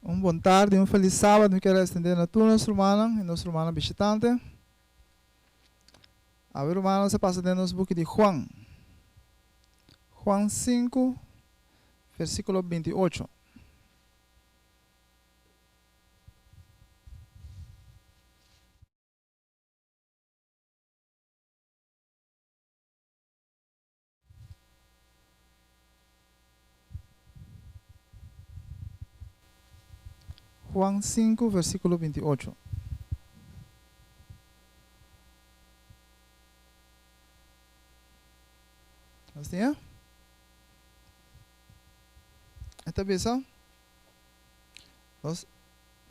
Un bon tardi, un felis sábado mi kier extende na tur nos rumannan y nos rumannan bishitante. Awe rumannan nos a pasa den nos buki di Juan. Juan 5, versículo 28. Juan 5, versículo 28. Nos tin e? E ta bisa, Nos,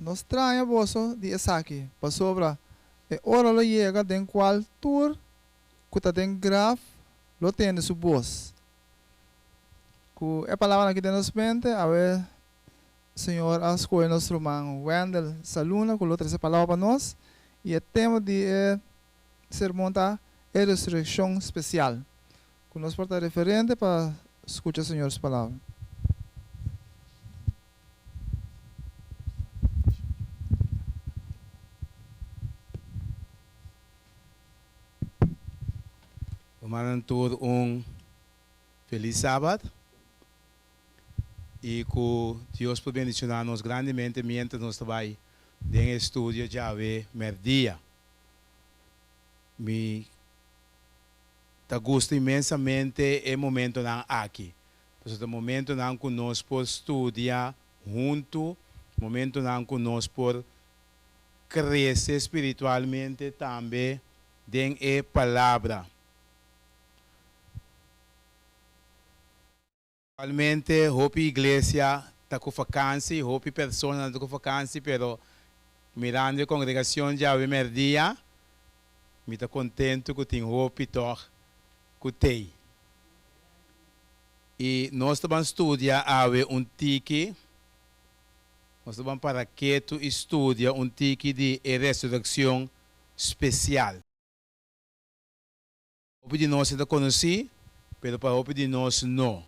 no straña boso di esaki, pasobra e ora lo yega den cual tur ku ta den graf lo tende su bos. Ku e palabranan aki den nos mente, awe Señor a skohe nos ruman Wendell Saluna ku lo trese palabra pa nos, i e tema di e sermon ta E Resurekshon Spesial. Ku nos por ta referente pa skucha Señor su palabra. Rumannan tur un felis sabat y cu Dios por bendiciona nos grandemente mientras nos ta bay den e estudio djawe merdia. Mi ta gusta inmensamente e momentonan aki, pasobra ta momentonan cu nos por studia hunto, momentonan cu nos por crece spiritualmente tambe den e Palabra. Actualmente hopi iglesia ta cu vakantie, hopi personanan ta cu vakantie, pero mirando e congregacion djawe merdia, mi ta contento cu tin hopi tog cu tey. Y nos ta ban studia awe un tiki. Nos ta ban para ketu i studia un tiki di e resureccion special. Hopi di nos e ta conoci, pero pa hopi di nos no.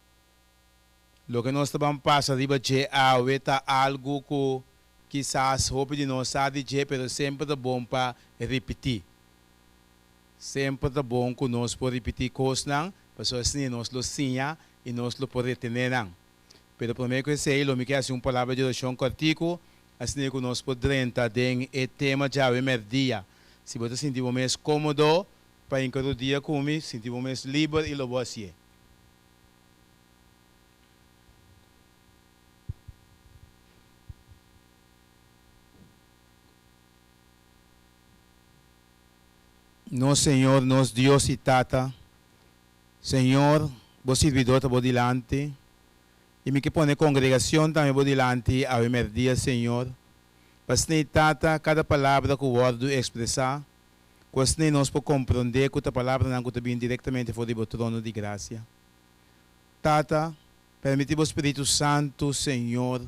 Loke nos ta ban pasa riba dje awe ta algu cu kisas hopi di nos sa di dje, pero semper ta bon pa ripiti. Semper ta bon cu nos por ripiti cosnan, pasobra asina nos lo siña i nos lo por retene nan. Pero promé ku esei lo mi ke hasi un palabra di orashon kòrtiku, asina ku nos por drenta den e tema djawe mèrdia. Si bo ta sinti bo mes kómodo pa hinka rudia ku mi, sinti bo mes liber i lo bo hasié. Nos Señor, nos Dios i Tata, Señor, bo sirbidor ta bo dilanti, i mi ke pone congregacion tambe bo dilanti awe merdia, Señor, pa asina Tata, cada palabra cu wordu expresa, cu asina nos por comprende cu ta palabranan cu ta bini directamente for di bo trono di gracia. Tata, permiti bo Spiritu Santu, Señor,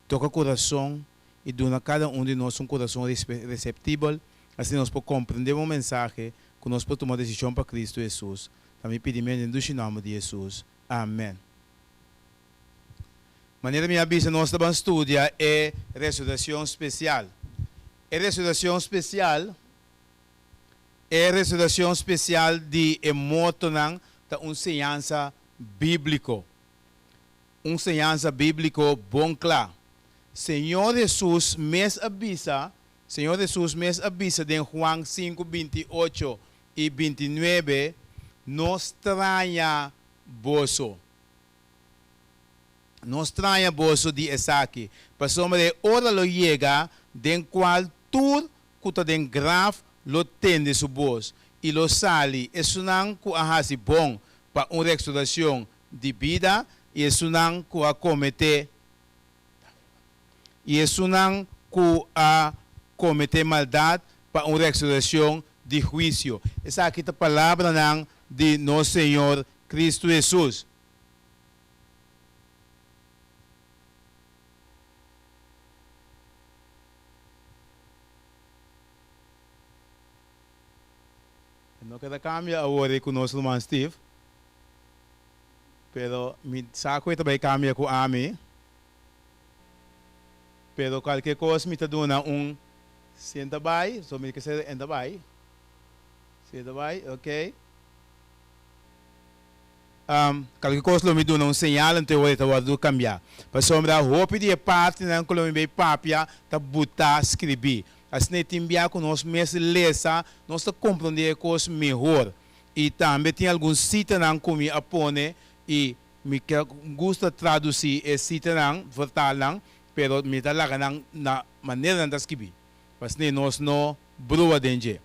toca curason i duna cada un di nos un curason receptibel, asina nos por comprende bo mensahe, cu nos por tuma decision pa Cristo Jesus. Ta mi pidimento den dushi nomber di Jesus. Amen. Manera mi a bisa nos ta ban studia e resurreccion special. E resurreccion special, e resurreccion special di e mortonan ta un señansa biblico. Un señansa bíbliko bon kla. Señor Hesus mes a bisa, Señor Hesus mes a bisa den Juan sinku 28 i 29, No straña boso. No straña boso di esaki, pasobra e ora lo yega den kual tur ku ta den graf lo tende su bos i lo sali, esunnan ku a hasi bon pa un restoracion di bida i esunnan ku a kometé i esunnan ku a kometé maldat pa un restoracion di huisio. Esaki ta palabranan di nos Señor Cristo Hesus. E no keda kambia awor ku nos ruman Steve, pero mi sa ku e ta bai kambia ku ami. Pero kualke kos mi ta duna un si e ta bai, so mi ke ser e ta bai. Si e ta bai, ok. Kalke kos lo mi duna un señal anto e ora e ta wòrdu kambiá. Pasobra hopi di e partinan ku lo mi bay papia ta butá skribí. Asina e tin bia ku nos mes lesa, nos ta komprondé e kos mehor. I tambe tin algun sitanan ku mi a pone i mi ke gusta tradusí e sitanan, vertaal nan, pero mi ta laga nan na manera nan ta skibí, pa asina nos no brua den dje.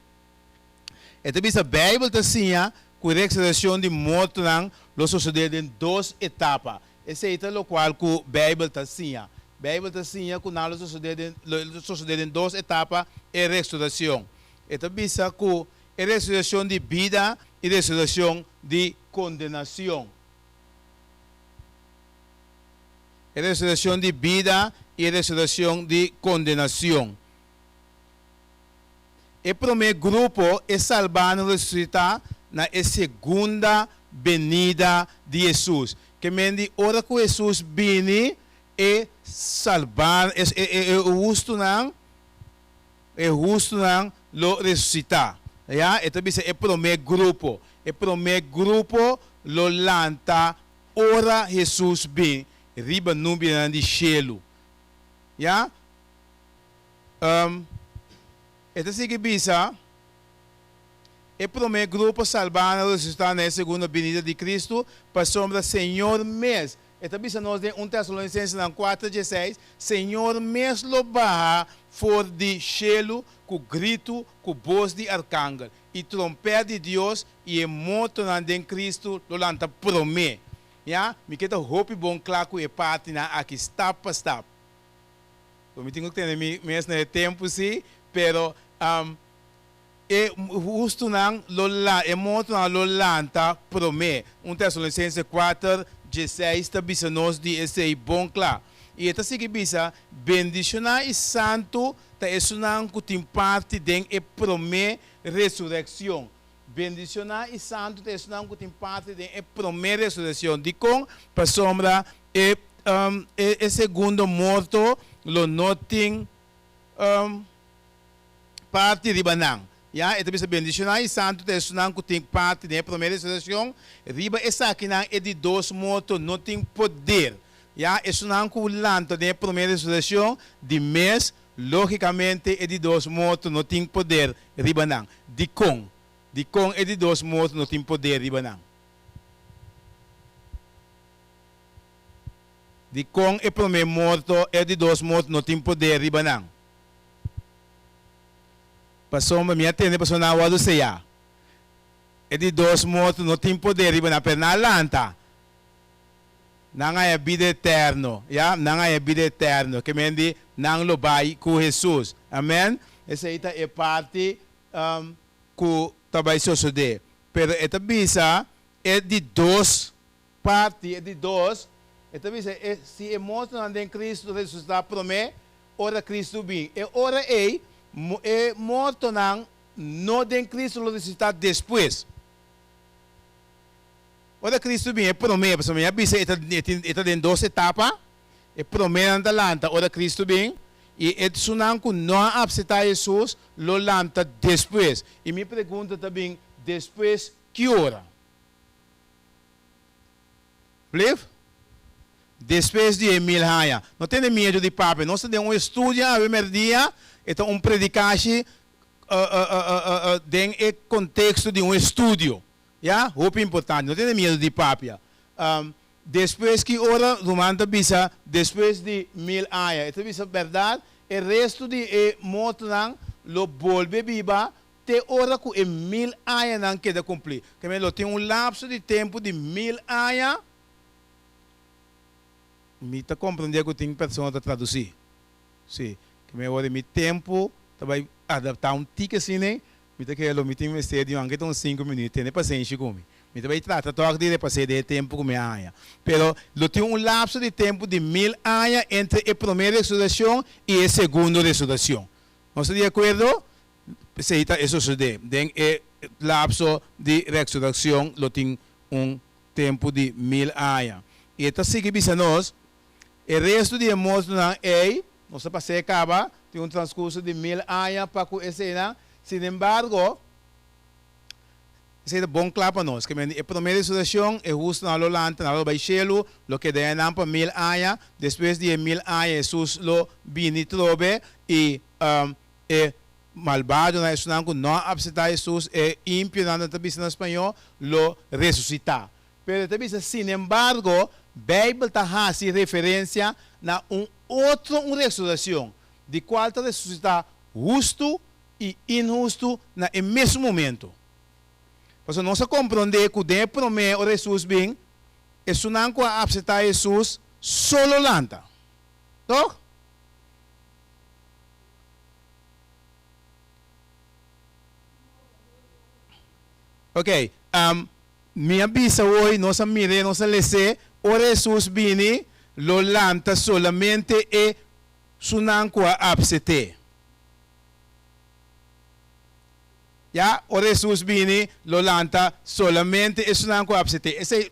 E ta bisa, Beibel ta siña ku resurrekshon di mortonan lo sosodé den dos etapa. Esei ta lokual ku Beibel ta siña. Beibel ta siña ku nan lo sosodé den lo sosodé den dos etapa e resurrekshon. E ta bisa ku e resurrekshon di bida i resurrekshon di kondenashon. E resurrekshon di bida i e resurrekshon di kondenashon. E promé grupo, e salbánan resusitá na e segunda benida di Hesus. Ke men di ora ku Hesus bini, e salbá, e e hustunan, e hustunan lo resusitá. Ya, e ta bisa e promé grupo. E promé grupo lo lanta ora Hesus bin riba nubianan di shelu. Ya. E ta sigui bisa, E promé grupo salbá na resusitá na e segundo binida di Kristu, pasobra Señor mes, e ta bisa nos den un Tesalonisensenan kuater dieseis, Señor mes lo baha for di shelu ku gritu, ku bos di arkangel, i trompèt di Dios, i e mortonan den Kristu lo lanta promé. Ya, mi ke ta hopi bon kla ku e partinan aki stap pa stap. Bo mi tin ku tene mi mes na e tempu si, pero e hustunan lo la, e mortonan lo lanta promé. Un Tesalonisense kuater, dieseis ta bisa nos di esei bon kla. I e ta sigui bisa, Bendishoná i santu ta esunnan ku tin parti den e promé resurekshon. Bendishoná i santu ta esunnan ku tin parti den e promé resurekshon. Dikon? Pasobra E e segundo morto lo no tin parti riba nan. Ya, e ta bisa, Bendishoná i santu ta esunnan ku tin parti den e promé resurekshon, riba esakinan e di dos morto no tin poder. Ya, esunnan ku lanta den e promé resurekshon, di mes, lógikamente e di dos morto no tin poder riba nan. Dikon? Dikon e di dos morto no tin poder riba nan? Dikon e promé morto e di dos morto no tin poder riba nan? Pasobra mi a tende pasobra nan a wòrdu seyá. E di dos morto no tin poder riba nan, pero nan a lanta. Nan haña bida eterno, ya, nan haña bida eterno, ke men di nan lo bai ku Hesus. Amèn. Esei ta e parti ku ta bai sosodé. Pero e ta bisa e di dos Parti e di dos, e ta bisa e si e mortonan den Cristo resusitá promé ora Cristo bin, e ora ei e mortonan no den Cristo lo resusitá despues. Ora Cristo bin e promé, pasobra mi a bisa e ta e ta den dos etapa, e proménan ta lanta ora Cristo bin, i esunnan ku no a apseptá Hesus lo lanta despues. I mi pregunta ta bin, despues ki ora? Bliv? Despues di e mil haña. No tene miedu di papia. Nos ta den un estudio awe merdia, e ta un predikashi den e konteksto di un estudio. Ya? Hopi importante. No tene miedu di papia. Despues ki ora ruman ta bisa despues di mil aña? E ta bisa bèrdat, e restu di e mortonan lo bolbe biba Te ora ku e mil añanan keda kumplí. Keme lo tin un lapso di tempu di mil aña. Mi ta komprendé ku tin persona ta tradusí. Sí. Keme ora mi tempu ta bai adaptá un tiki asina, mi ta kere lo mi tin mester di anke ta un sinku minüt. Tene pasenshi ku mi. Mi ta bai trata tòg di repas'é den e tempu ku mi a haña. Pero lo tin un lapso di tempu di mil aña entre e promé resurekshon i e segundo resurekshon. Nos ta di akuerdo? P'esei ta e sosodé. Den e lapso di resurreccion lo tin un tempu di mil aña. I e ta sigui bisa nos, E restu di e mortonan ei. Nos ta pas'é kaba, tin un transkurso di mil aña pa ku eseinan. Sinembargo, esei ta bon kla pa nos, ke men di e promé resurekshon, e hustunan lo lanta, nan lo bai shelu, lo keda einan pa mil aña. Despues di e mil aña Hesus lo bini trobe i e malbadonan, esunnan ku no a apseptá Hesus, e impionan nan ta bisa na spañó, lo resusitá. Pero e ta bisa, Sinembargo, Beibel ta hasi referensia na un otro un resurreccion, di cual ta resucita hustu i inhustu na e mesun momento. Pasobra nos a comprende cu den e prome ora Hesus bin, esunnan cu a acepta Hesus so lo lanta. Toch? Ok, Mi a bisa hoy, nos a mir'é, nos a les'é, ora Hesus bini, lo lanta solamente e sunan ku a apset'é. Ya, ora Hesus bini, lo lanta solamente e sunan ku a apset'é. Esei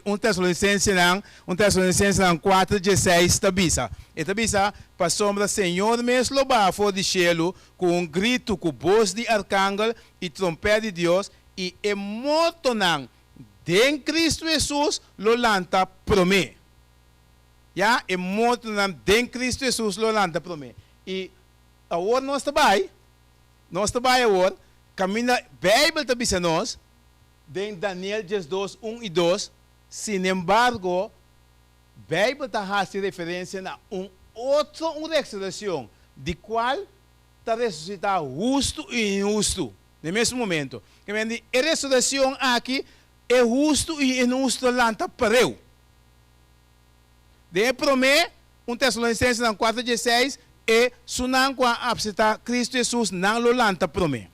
un Tesalonisensenan, un Tesalonisensenan kuater dieseis ta bisa. E ta bisa, Pasobra Señor mes lo baha for di shelu ku un gritu, ku bos di arkangel i trompèt di Dios, I e mortonan den Cristo Hesus lo lanta promé. Ya, e mortonan den Cristo Hesus lo lanta promé. I awor nos ta bai, nos ta bai awor, kaminda Bijbel ta bisa nos, den Daniel diesdos, un i dos, Sinembargo, Bijbel ta hasi referensia na un otro un resurreccion, di cual ta resucita hustu i inhustu. Na e mesun momento. Ke men di e resureccion aki, e hustu i e inhustu ta lanta pareu. Den e prome, un Tesalonicensenan kuater dieseis, e sunan ku a apseptá Cristo Jesus, nan lo lanta prome.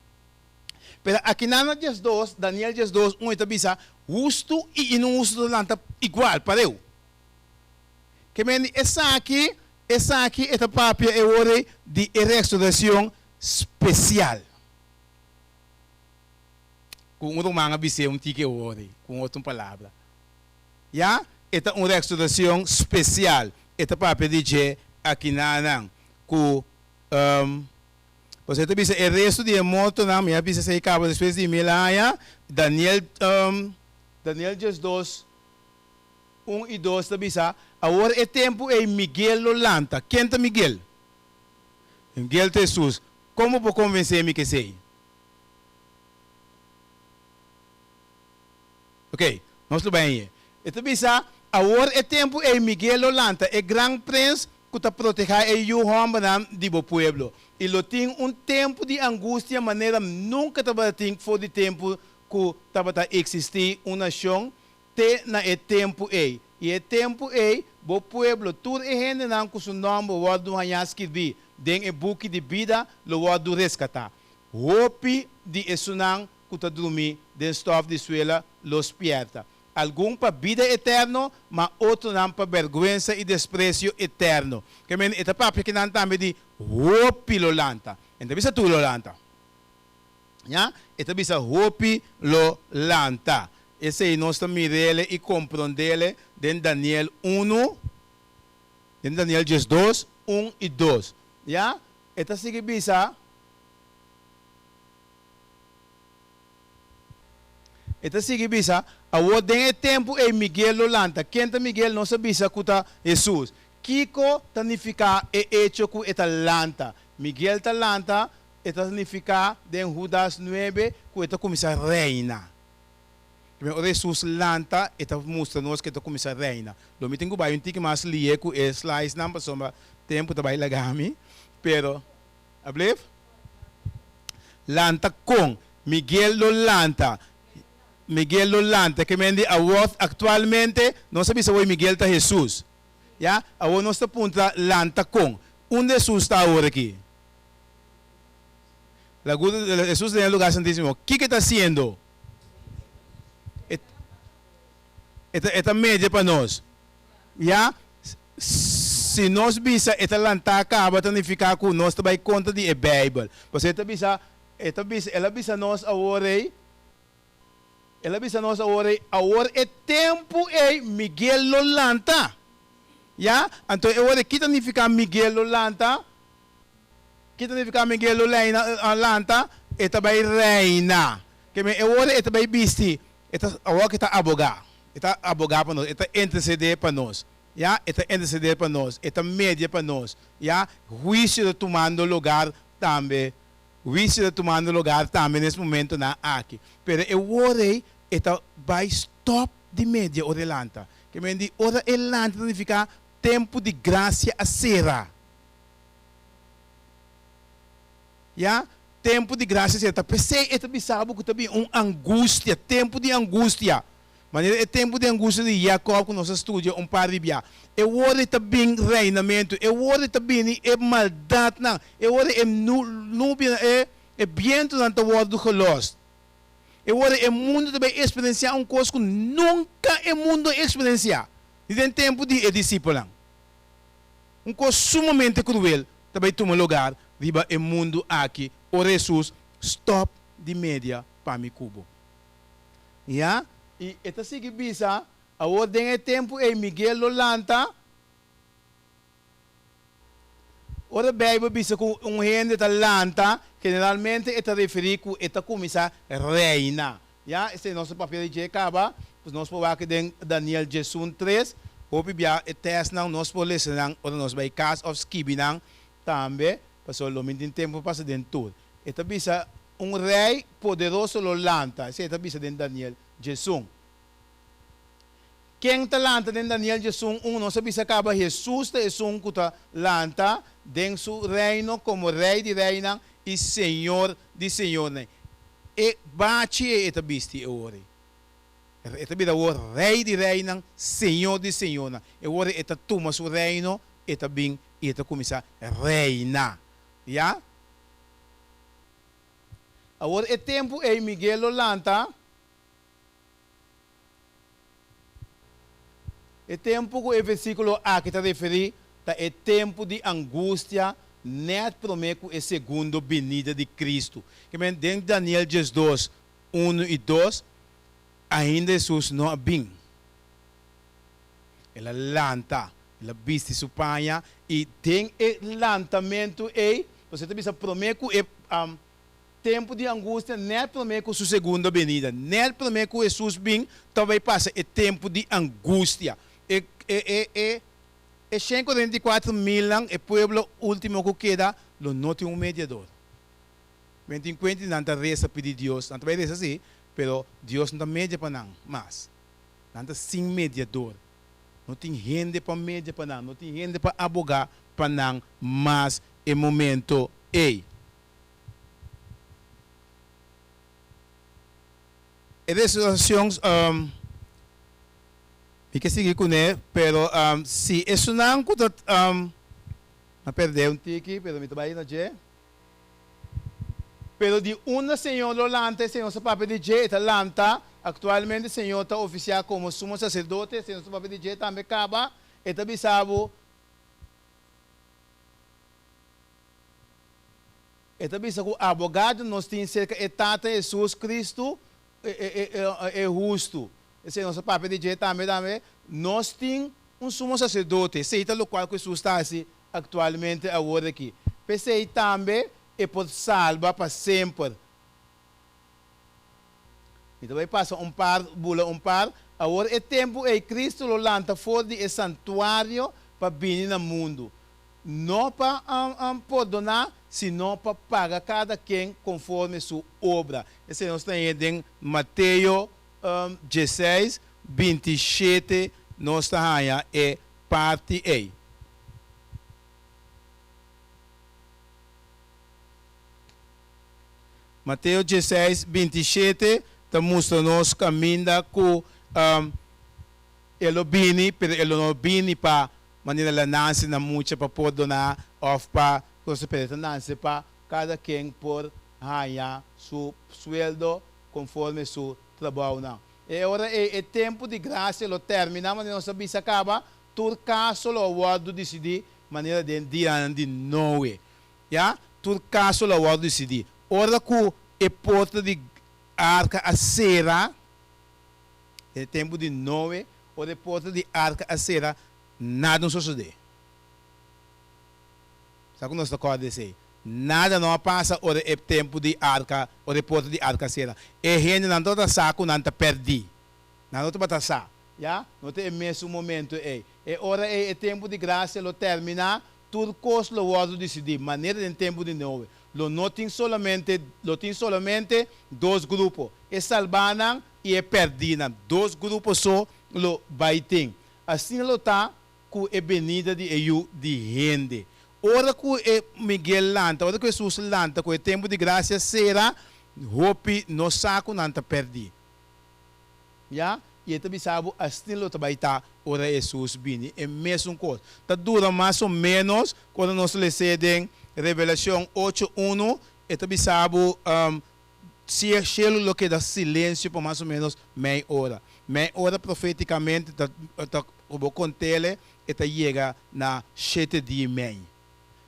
Pero akinan na diesdos, Daniel 12, un e ta bisa, hustu i inhustu ta lanta igual, pareu. Ke men di esaki, esaki e ta papia e ora ei di e resureccion spesial. Ku un ruman a bis'é un tiki ori, ku un otro palabra. Ya, e ta un restoracion spesial. E ta papia di dje akinanan ku, pasobra e ta bisa e resto di e mortonan, mi a bisa esei kaba despues di mil aña, Daniel, Daniel 12, un i dos ta bisa, Awor e tempu ei Miguel lo lanta. Ken ta Miguel? Miguel ta Hesus. Kon bo por konvensé mi ku esei? Oké, nos lo bai añe. E ta bisa, Awor e tempu ei Miguel lo lanta, e gran prens ku ta protehá e yu hòmbernan di bo pueblo, i lo tin un tempu di angustia manera nunka tabata tin for di tempu ku tabata eksistí un nashon te na e tempu ei. I e tempu ei, bo pueblo, tur e hendenan ku su nòmber wòrdu hañá skirbí den e buki di bida, lo wòrdu reskatá. Hopi di esunnan ku ta drumí den stòf di suela lo spièrta, algun pa bida eterno, ma otronan pa bèrgwensa i despresio eterno. Ke men e ta papia kinan tambe di hopi lo lanta. E no ta bisa tur lo lanta. Ya, e ta bisa hopi lo lanta. Esei nos ta mir'ele i komprond'ele den Daniel unu, den Daniel 12, un i dos. Ya, e ta sigui bisa, e ta sigui bisa, Awor den e tempu ei Miguel lo lanta. Ken ta Miguel? Nos a bisa ku ta Hesus. Kiko ta nifiká e echo ku e ta lanta? Miguel ta lanta E ta signifiká den Hudas nuebe ku e ta kuminsá reina. Primer ora Hesus lanta, e ta mustra nos ku e ta kuminsá reina. Lo mi tin ku bai un tiki mas lihe ku e slides-nan pasobra tempu ta bai laga mi. Pero, ablief? Lanta kon? Miguel lo lanta. Miguel lo lanta. Ke men di awor, aktualmente, nos a bisa awor Miguel ta Hesus. Ya? Awor nos ta puntra lanta kon? Unda Hesus ta awor aki? Hesus den e lugar santísimo. Kiko e ta hasiendo? E ta media pa nos. Ya, si nos bisa e ta lantá kaba ta nifiká ku nos ta bai kontra di e Beibel. Pasobra e ta bisa, e ta bisa, el a bisa nos awor ei, el a bisa nos awor ei, awor e tempu ei Miguel lo lanta. Ya? Anto e ora ki ta nifiká Miguel lo lanta? Ki ta nifiká Miguel lo leina lanta? E ta bai reina. Ke men e ora e ta bai bisti, e ta awor ke ta abogá. E ta abogá pa nos, e ta intersedé pa nos. Ya, e ta intersedé pa nos, e ta media pa nos. Ya, huisio ta tumando lugar tambe. Huisio ta tumando lugar tambe nes momentonan aki. Pero e ora ei e ta bai stòp di media ora e lanta. Ke men di ora e lanta ta nifiká tempu di grasia a sera. Ya, tempu di grasia a sera. Ta p'esei e ta bisa bo ku ta bin un angustia, tempu di angustia. Manera e tempu di angustia di Jakòb ku nos a studia un par di bia. E ora ei ta bin reinamentu, e ora ei ta bini e maldatnan, e ora ei e nubianan, e bientunan ta wòrdu gelòs. E ora e mundu ta bai eksperensiá un kos ku nunka e mundu a eksperensiá, ni den tempu di e disipelnan. Un kos sumamente kruel ta bai tuma lugar riba e mundu aki ora Hesus stòp di media pa mi ku bo. Ya, i e ta sigui bisa, Awor den e tempu ei Miguel lo lanta. Ora Bijbel bisa ku un hende ta lanta, generalmente e ta referí ku e ta kuminsá reina. Ya, esei nos a papia di dje kaba, pues nos por wak den Daniel 13. Hopi bia e tèstnan nos por lesa nan ora nos bai kas òf skibi nan tambe, pasobra lo mi tin tempu pa pasa den tur. E ta bisa, Un rei poderoso lo lanta. Esei e ta bisa den Daniel 11. Ken ta lanta den Daniel 11? Nos a bisa kaba Hesus ta esun ku ta lanta den su Reino komo Rei di reinan i Señor di señornan. E bachi ei e ta bisti e ora ei. E ta bira awor Rei di reinan, Señor di señornan. E ora ei e ta tuma su Reino, e ta bin i e ta kuminsá reina. Ya? Awor e tempu ei Miguel lo lanta. E tempu ku e versíkulo aki ta referí ta e tempu di angustia nèt promé ku e segundo binida di Kristu. Ke men den Daniel 12, unu i dos, ainda Hesus no a bin. El a lanta, el a bisti su paña i den e lantamentu ei, pasobra e ta bisa promé ku e Tempu di angustia nèt promé ku su segundo benida. Nèt promé ku Hesus bin ta bai pasa e tempu di angustia. E e e e e 144 milnan, e pueblo último ku keda, lo no tin un mediador. Men tin kuenta di nan ta resa pidi Dios, nan ta bai resa sí, pero Dios no ta media pa nan mas. Nan ta sin mediador. No tin hende pa media pa nan, no tin hende pa abogá pa nan mas e momento ei. E resurreccion, mi ke sigui kuné, pero si esunnan ku ta, a perdé un tiki, pero mi ta bai na dje. Pero di unda Señor lo lanta, e Señor sa papia di dje, e ta lanta, aktualmente Señor ta ofisiá komo sumo saserdote, Señor sa papia di dje tambe kaba, e ta bisa bo, E ta bisa ku abogado nos tin serka e Tata Hesus Kristu, e hustu. Esei nos a papia di dje tambe tambe. Nos tin un sumo saserdote. Esei ta lokual ku Hesus ta hasi aktualmente awor aki. P'esei tambe e por salba pa semper. Mi ta bai pasa un par, bula un par. Awor e tempu ei Kristu lo lanta for di e santuario pa bini na mundu. No pa pordoná, sino pa paga kada ken konforme su obra. Esei nos ta haña den Mateo 16, 27 nos ta haña e parti ei. Mateo 16, 27 ta mustra nos kaminda ku e lo bini, pero e lo no bini pa manera la nanse na mucha pa pordoná òf pa cosa, pero e ta nanse pa kada ken por haña su sueldo konforme su trabounan. E ora ei e tempu di grasia lo terminá, manera nos a bisa kaba, tur kaso lo a wòrdu disidí manera den dianan di Noe. Ya, tur kaso lo a wòrdu disidí. Ora ku e porta di arka a sera, den e tempu di Noe, ora e porta di arka a sera, Nada no sosodé. Sa ku nos ta kòrda esei? Nada no a pasa ora e tempu di arka, ora e porta di arka sera. E hendenan tabata sa ku nan ta pèrdí. Nan no tabata sa. Ya, no ta e mesun momento ei. E ora ei e tempu di grasia lo terminá, tur kos lo wòrdu disidí, manera den tempu di Noe. Lo no tin solamente, lo tin solamente dos grupo, e salbánan i e pèrdínan. Dos grupo so lo bai tin. Asina lo ta ku e benida di e Yu di hende. Ora ku e Miguel lanta, ora ku Hesus lanta, ku e tempu di grasia sera, hopi no sa ku nan ta pèrdí. Ya, i e ta bisa bo asina lo ta bai ta ora Hesus bini. E mesun kos. Ta dura mas o ménos ku ora nos les'é den Revelashon ocho unu, e ta bisa bo si e shelu lo keda silensio pa mas o ménos mei ora. Mei ora profétikamente ta ta ku bo kont'el e ta yega na shete dia i mei.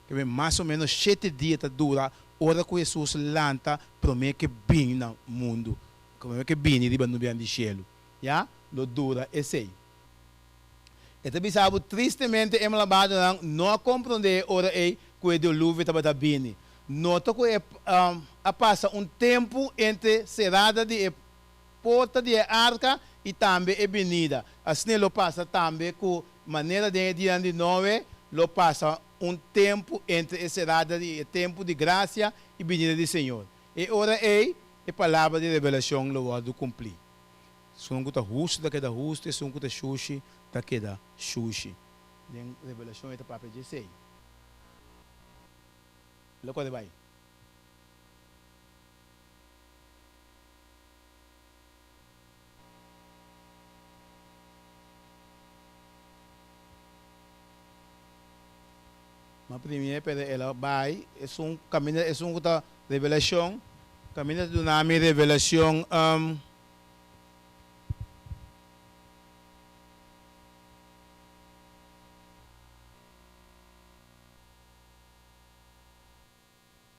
Kebe mas o ménos shete dia ta dura ora ku Hesus lanta promé ke bini na mundu. Promé ke bini riba nubianan di shelu, ya, lo dura esei. E ta bisa bo, tristemente e malabadonan no a komprondé e ora ei ku e diluvio tabata bini. Nota ku e a pasa un tempu entre serada di e porta di e arka i tambe e binida. Asina lo pasa tambe ku manera den e dianan di Noe lo pasa un tempu entre e serada di e tempu di grasia i binida di Señor. E ora ei e palabra di revelashon lo wòrdu kumplí. Esun ku ta hustu ta keda hustu, esun ku ta shushi ta keda shushi. Den Revelashon e ta papia dje esei. Lo kore bai. Ma primie pero el a bai esun kaminda esun ku ta Revelashon kaminda ta duna mi revelashon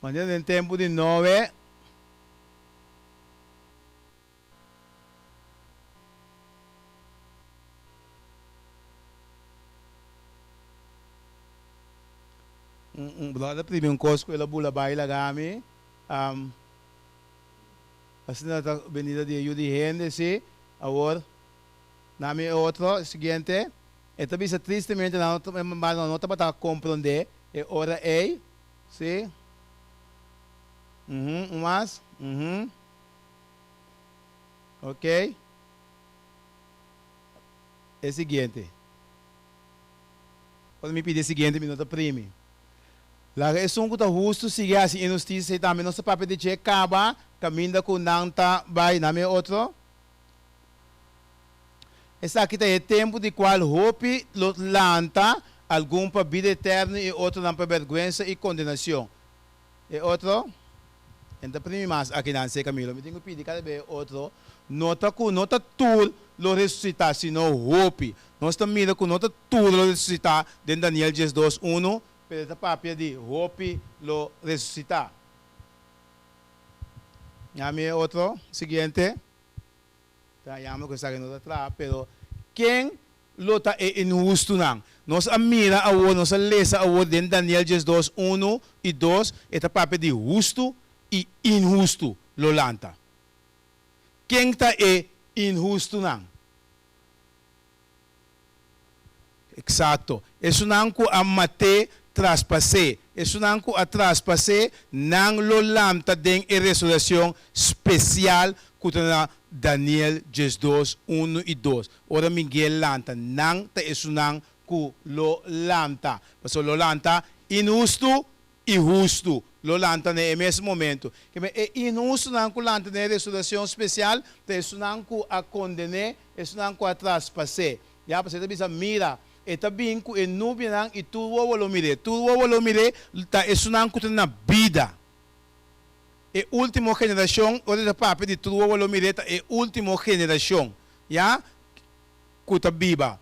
Manera den tempu di Noe. Un brother primi un kos ku el a bula bai laga mi. Asina ta benida di e Yu di hende, si. Awor, na mi e otro, e siguiente. E ta bisa tristemente nan no tabata komprondé e ora ei. Si. Un mas. Ok. E siguiente. Ora mi pidi e siguiente mi no ta primi. Laga esun ku ta hustu sigui hasi inhustisia i tambe nos ta papia di dje kaba kaminda ku nan ta bai. Nami e otro. Esaki ta e tempu di kual hopi lo lanta, algun pa bida eterno i otronan pa bèrgwensa i kondenashon. E otro, N ta primi mas akinan, se Camilo. Mi tin ku pidi kada bes e otro, no ta ku no ta tur lo resusitá, sino hopi. Nos ta mira ku no ta tur lo resusitá den Daniel diesdos unu, pero e ta papia di hopi lo resusitá. Ñami e otro, siguiente. Ta yama ku esaki no ta traha, pero ken lo ta e inhustunan? Nos a mira awor, nos a lesa awor den Daniel diesdos, unu i dos, e ta papia di hustu i inhustu lo lanta. Ken ta e inhustunan? Eksakto. Esunnan ku a mat'é, traspas'é. Esunnan ku a traspas'é, nan lo lanta den e resurekshon spesial ku ta na Daniel diesdos, unu i dos. Ora Miguel lanta, nan ta esunnan ku lo lanta. Pasobra lo lanta inhustu i hustu lo lanta na e mes momento. Keme e inhustunan ku lanta den e resurekshon spesial ta esunnan ku a konden'é, esunnan ku a traspas'é. Ya, pasobra e ta bisa, Mira, e ta bin ku e nubianan i tur wowo lo mir'é. Tur wowo lo mir'é ta esunnan ku ta na bida. E último generashon, ora e ta papia di tur wowo lo mir'é ta e último generashon, ya, ku ta biba.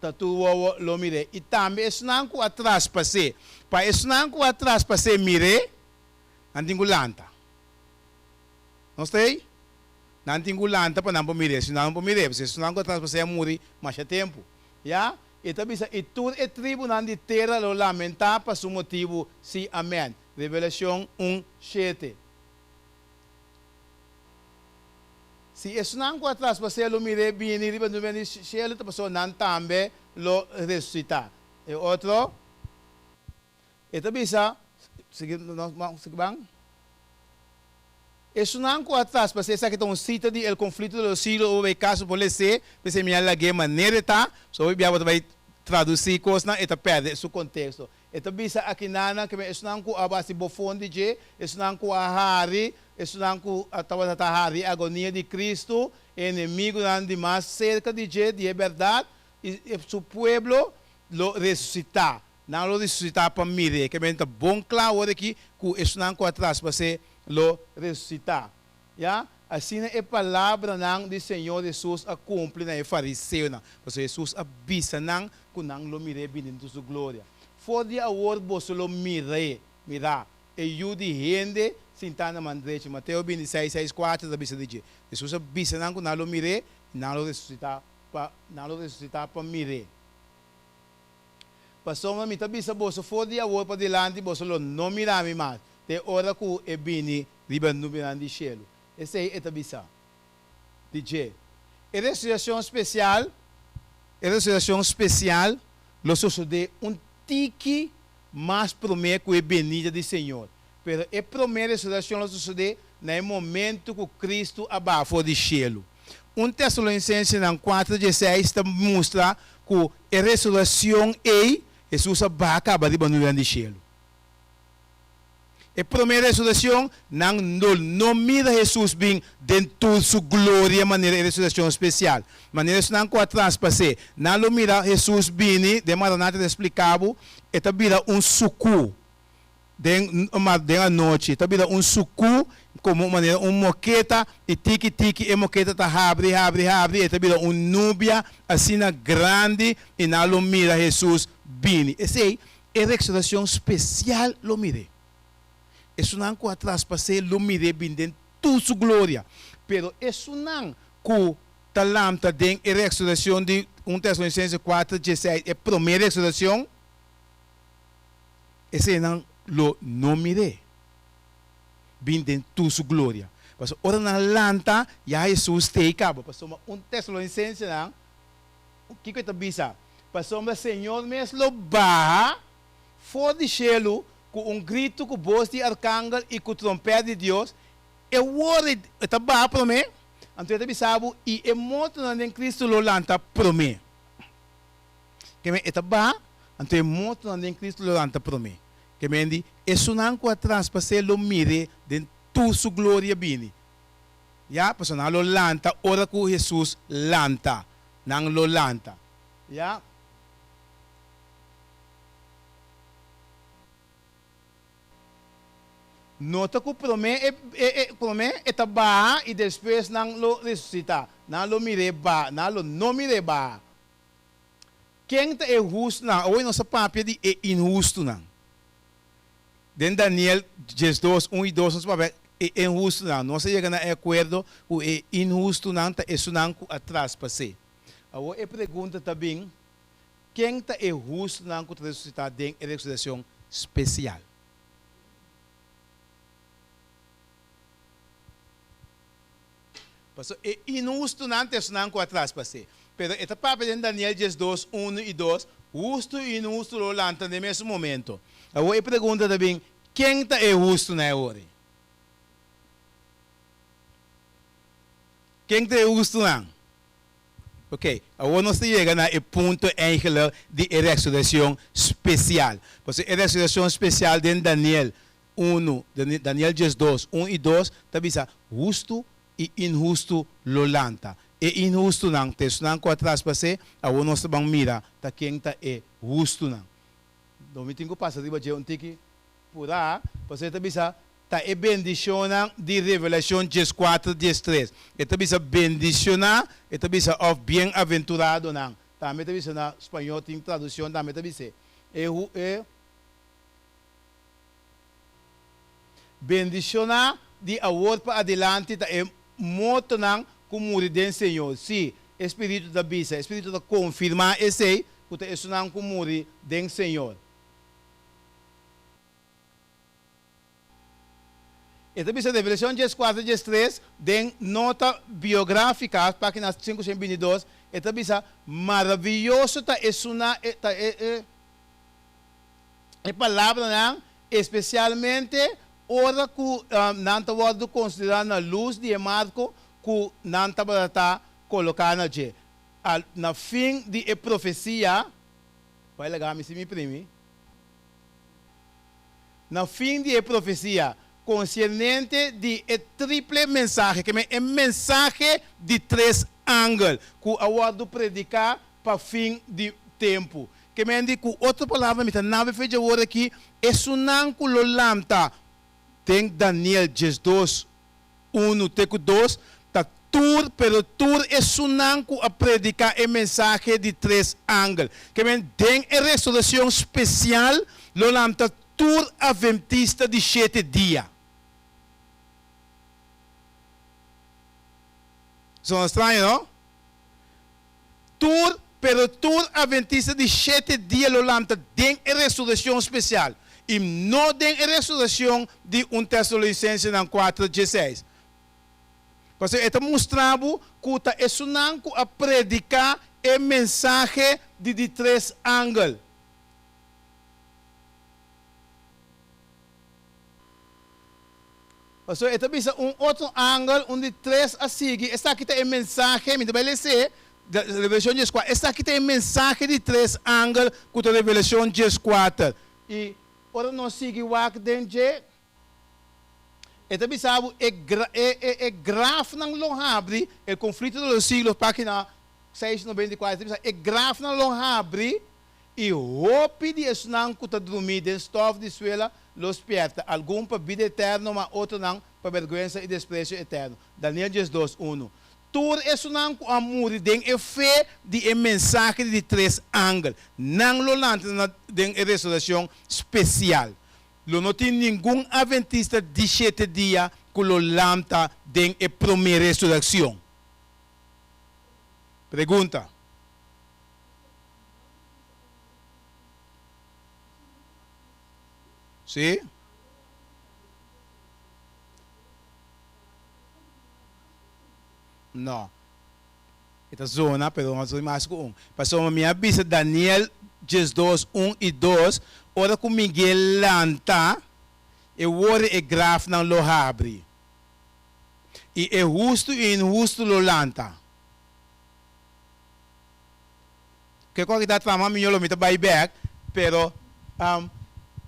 Ta tur wowo lo mir'é. I tambe esnan ku a traspas'é. Pa esnan ku a traspas'é mir'é, nan tin ku lanta. Nos ta ei? Nan tin ku lanta pa nan por mir'é. Si nan no por mir'é, pasobra esnan ku a traspas'é a muri masha tempu. Ya? E ta bisa, I tur e tribunan di tera lo lamentá pa su motibu. Sí, amèn. Revelashon un, shete. Si esnan ku a traspas'é lo mir'é bini riba nubia di shelu, ta pasobra nan tambe lo resusitá. E otro, e ta bisa, sigui nos sigui ban. Esunnan ku a traspas'é, esaki ta un sita di El Conflicto de los Siglos, ora bo bai kas bo por les'é, p'esei mi a lag'é manera e ta, pasobra hopi bia bo ta bai tradusí kosnan, e ta pèrdè su konteksto. E ta bisa akinanan ku esunnan ku a hasi bofon di dje, esunnan ku a hari, esunnan ku tabata ta hari e agonia di Kristu, e enemigunan di mas serka di dje, di e bèrdat, i su pueblo lo resusitá. Nan lo resusitá pa mir'é. Ke men ta bon kla awor aki ku esunnan ku a traspas'é lo resusitá. Ya, asina e palabranan di Señor Hesus a kumpli na e fariseonan, pasobra Hesus a bisa nan ku nan lo mir'é bini den su gloria. For di awor boso lo mir'é, mirá, e Yu di hende sintá na man drechi. Mateo bintiseis, seis, kuater ta bisa di dje. Hesus a bisa nan ku nan lo mir'é i nan lo resusitá pa nan lo resusitá pa mir'é. Pasobra mi ta bisa boso, for di awor padilanti boso lo no mira mi mas, te ora ku e bini riba nubianan di shelu. Esei e ta bisa di dje. E resurekshon spesial, e resurekshon spesial lo sosodé un tiki mas promé ku e benida di Señor. Pero e promé resurekshon lo sosodé na e momentu ku Kristu a baha for di shelu. Un Tesalonisensenan kuater dieseis ta mustra ku e resurekshon ei, Hesus a baha kaba riba nubianan di shelu. E promé resurekshon, nan lo no mira Hesus bin den tur su gloria manera e resurekshon spesial. Manera esnan ku a traspas'é, nan lo mira Hesus bini, den Maranata ta splika bo, e ta bira un sukú den den anochi, e ta bira un sukú komo manera un moketa i tiki tiki e moketa ta habri habri habri, e ta bira un nubia asina grandi i nan lo mira Hesus bini. Esei E resurreccion special lo mir'é. Esunnan cu a traspas'é lo mir'é bin den tur su gloria. Pero esunnan cu ta lamta den e resurreccion di un Tesalonicenses cuater dieseis, e promé resurreccion, eseinan lo no mir'é bin den tur su gloria. Pasobra ora nan lanta, ya Hesus t'ei caba. Pasobra un Tesalonicensenan Kiko e ta bisa? Pasobra Señor mes lo baha for di shelu ku un gritu, ku bos di arkangel i ku trompèt di Dios. E wor e ta baha promé, anto e ta bisa bo, i e mortonan den Kristu lo lanta promé. Ke men e ta baha, anto e mortonan den Kristu lo lanta promé. Ke men di, esunnan ku a traspas'é lo mir'é den tur su gloria bini. Ya, pasobra nan lo lanta ora ku Hesus lanta. Nan lo lanta. Ya. Nota ku promé e, e, e, promé e ta baha i despues nan lo resusitá. Nan lo mir'é baha, nan lo no mir'é baha. Ken ta e hustunan? Awor nos a papia di e inhustunan. Den Daniel diesdos, un i dos nos papia e inhustunan. Nos a yega na e akuerdo ku e inhustunan ta esunnan ku a traspas'é. Awor e pregunta ta bin, Ken ta e hustunan ku ta resusitá den e resurekshon spesial? Pasobra e inhustunan ta esunnan ku a traspas'é. Pero e ta papia den Daniel diesdos, unu i dos, Hustu i inhustu lo lanta den mesun momento. Awor e pregunta ta bin, Ken ta e hustu na e ora ei? Ken ta e hustunan? Ok, awor nos ta yega na e punto eigenlijk di e resureccion special. Pasobra e resureccion special den Daniel unu, Daniel diesdos, un i dos, ta bisa, Hustu i inhustu lo lanta. E inhustunan ta esunnan ku a traspas'é, awor nos ta ban mira ta ken ta e hustunan. Lo mi tin ku pasa riba dje un tiki purá, pasobra e ta bisa, Ta e bendishonnan di Revelashon dieskuater, diestres. E ta bisa bendishoná, e ta bisa òf bienaventuradonan. Tambe ta bisa na spañó, tin tradushon tambe ta bis'é. E e. Bendishoná di awor pa adilanti ta e mortonan ku muri den Señor. Sí, e Spiritu ta bisa, e Spiritu ta konfirmá esei, ku ta esunnan ku muri den Señor. E ta bisa Revelashon dieskuater diestres den nota biográfika, página 522, e ta bisa, Maravioso ta esunnan, ta e, e, e palabranan, espesialmente ora ku nan ta wòrdu konsiderá na lus di e marko ku nan tabata ta koloká na dje. Al, na fin di e profesia, bai laga mi si mi primi. Na fin di e profesia konsiernente di e triple mensahe, ke men e mensahe di tres angel ku a wòrdu prediká pa fin di tempu. Ke men di ku otro palabra mi ta nabe fecha awor aki, esunnan ku lo lanta den Daniel 12, 1 te ku 2, ta tur, pero tur esunnan ku a prediká e mensahe di tres angel. Ke men den e restoracion spesial lo lanta tur Adventista di shete dia. Sona straño, no? Tur, pero tur Adventista di shete dia lo lanta den e restoracion spesial i no den e restoracion di 1 Tesalonicensenan 4, 16. Pasobra e ta mustra bo ku ta esunnan ku a prediká e mensahe di di tres angel. Pasobra e ta bisa un otro angel, un di tres a sigui, esaki ta e mensahe, mi ta bai les'é, Revelashon 14, esaki ta e mensahe di tres angel ku ta Revelashon 14. I ora nos sigui wak den dje, E ta bisa bo e e e grafnan lo habri, El conflicto de los siglos, página 694, e ta bisa e grafnan lo habri i hopi di esnan ku ta drumí den stòf di suela lo spièrta, algun pa bida eterno, ma otronan pa bèrgwensa i despresio eterno. Daniel 12, 1. Tur esunnan ku a muri den e fe di e mensahe di di tres angel, nan lo lanta na den e resurreccion spesial. Lo no tin ningun Adventista di shete dia ku lo lanta den e promé resurekshon. Pregunta. Sí. No. E ta zona, pero no ta mas ku un. Pasobra mi a bisa Daniel 12, 1 i 2, ora ku Miguel lanta, e worde e grafnan lo habri, i e hustu i inhustu lo lanta. Ke kos ki ta trama mi lo mi ta bai bek, pero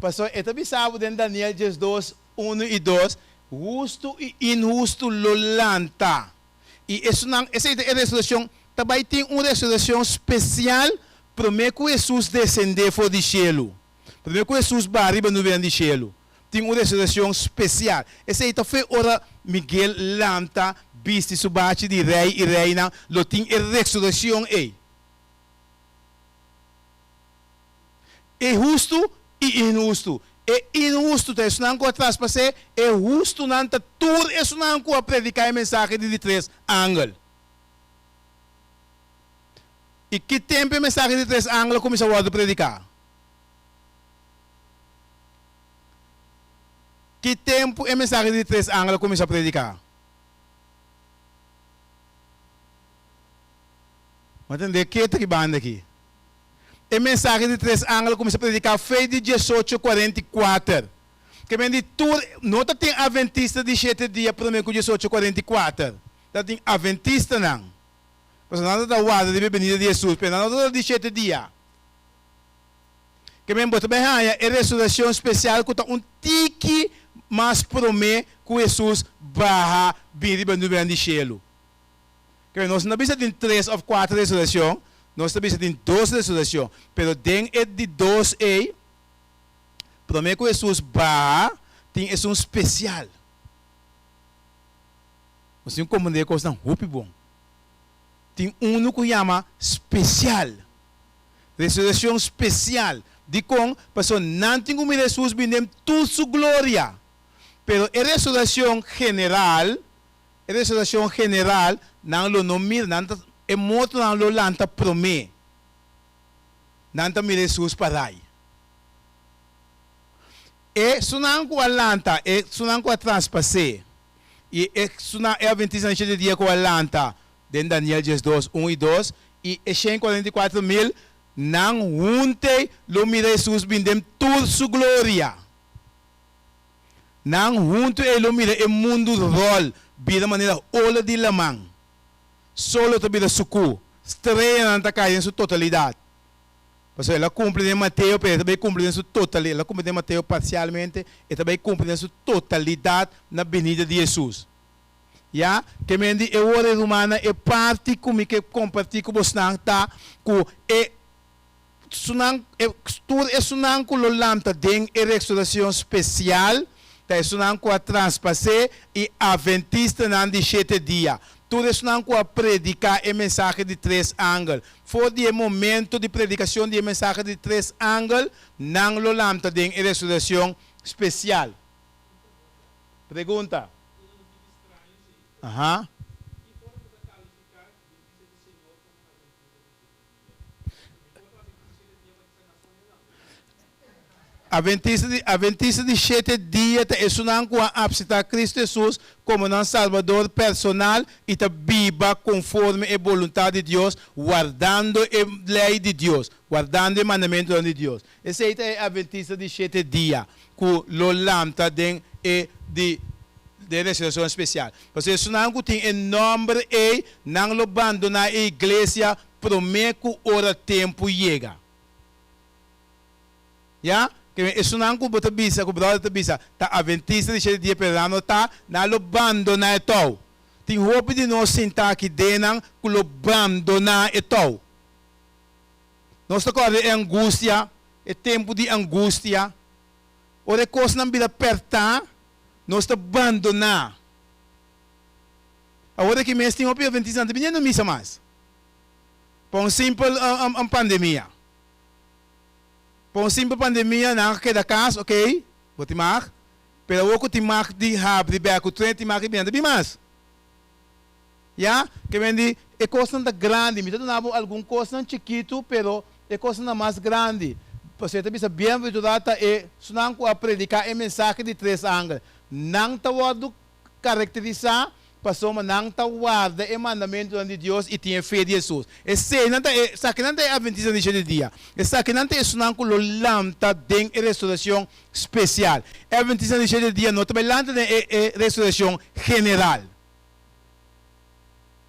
pasobra e ta bisa bo den Daniel 12, 1 i 2, hustu i inhustu lo lanta. I esunnan, esei ta e resurekshon, ta bai tin un resurekshon spesial promé ku Hesus desendé for di shelu, promé ku Hesus baha riba nubenan di shelu. Tin un resurekshon spesial. Esei ta fe ora Miguel lanta bisti su bachi di rei i reina, lo tin e resurekshon ei. E hustu i inhustu. E inhustu ta esunnan ku a traspas'é, e hustunan ta tur esunnan ku a prediká e mensahe di di tres angel. I ki tempu e mensahe di tres angel a kuminsá wòrdu prediká? Ki tempu e mensahe di tres angel a kuminsá prediká? Bo a tende ketu ki banda aki. E mensahe di tres angel a kuminsá prediká fe di diesocho kuarenta i kuater. Ke men di tur, no ta tin Adventista di shete dia promé ku diesocho kuarenta i kuater. Ta tin Adventistanan. Pasobra nan ta ta warda riba e benida di Hesus, pero nan no ta ta di shete dia. Ke men bo ta bai haña e resurekshon spesial ku ta un tiki mas promé ku Hesus baha bin riba nubenan di shelu. Kere nos no ta bisa tin tres of kuater resurekshon, nos ta bisa tin dos resurekshon. Pero den e di dos ei, promé ku Hesus baha, tin esun spesial. Nos tin ku komprendé e kosnan hopi bon. Tin unu ku yama spesial, resurekshon spesial. Dikon? Pasobra nan tin ku mira Hesus bini den tur su gloria. Pero e resurekshon general, E resurreccion general, nan lo no mira, nan ta, e mortonan lo lanta prome. Nan ta mira Hesus parai. Esunnan ku a lanta, esunnan ku a traspas'é, i esunnan, e atventistanan di shete dia ku a lanta den Daniel 12, un i dos, i e 144.000, nan hunte lo mira Hesus bin den tur su gloria. Nan huntu ei lo mira e mundu ròl bira manera ola di laman. Sol lo ta bira sukú, streanan ta kai den su totalidat. Pasobra el a kumpli den Mateo, pero e ta bai kumpli den su totalidat. El a kumpli den Mateo parsialmente, e ta bai kumpli den su totalidat na binida di Hesus. Ya, ke men di e ora e rumannan, e parti ku mi ke kompartí ku bosnan ta ku e sunan, e tur esunnan ku lo lanta den e restoracion spesial ta esunnan ku a traspas'é i Adventistanan di shete dia. Tur esunnan ku a prediká e mensahe di tres angel. For di e momento di predikashon di e mensahe di tres angel, nan lo lanta den e resurekshon spesial. Pregunta. Aha. Adventista di Adventista di shete dia ta esunnan ku a apseptá Kristu Hesus komo nan Salbador personal i ta biba konforme e boluntat di Dios, wardando e lei di Dios, wardando e mandamentunan di Dios. Esei ta e Adventista di shete dia ku lo lanta den e di den resurekshon spesial. Pasobra esunnan ku tin e nòmber ei, nan lo bandoná e iglesia promé ku ora tempu yega. Ya, ke esunnan ku bo ta bisa, ku bròder ta bisa, ta Adventista di shete dia, pero nan no ta, nan lo bandoná e tou. Tin hopi di nos sintá aki den nan ku lo bandoná e tou. Nos ta kòrda e angustia, e tempu di angustia. Ora e kosnan bira pèrtá, nos ta bandoná. Awor aki mes tin hopi Adventistanan ta biniendo misa mas, pa un simpel pandemia. Pa un simpel pandemia nan a keda kas, ok, bo tin mag, pero awor ku tin mag di habri bek ku tren tin mag di bini, nan ta bin mas. Ya, ke men di e kosnan ta grandi, mi ta duna bo algun kosnan chikitu, pero e kosnan ta mas grandi. Pasobra e ta bisa bienventurado ta e esnan ku a prediká e mensahe di tres angel. Nan ta wòrdu karakterisá pasobra nan ta warda e mandamentunan di Dios i tin e fe di Hesus. Eseinan ta e, esakinan ta e Adventistanan di shete dia. Esakinan ta esunnan ku lo lanta den e restoracion spesial. E Adventistanan di shete dia no ta bai lanta den e e restoracion general.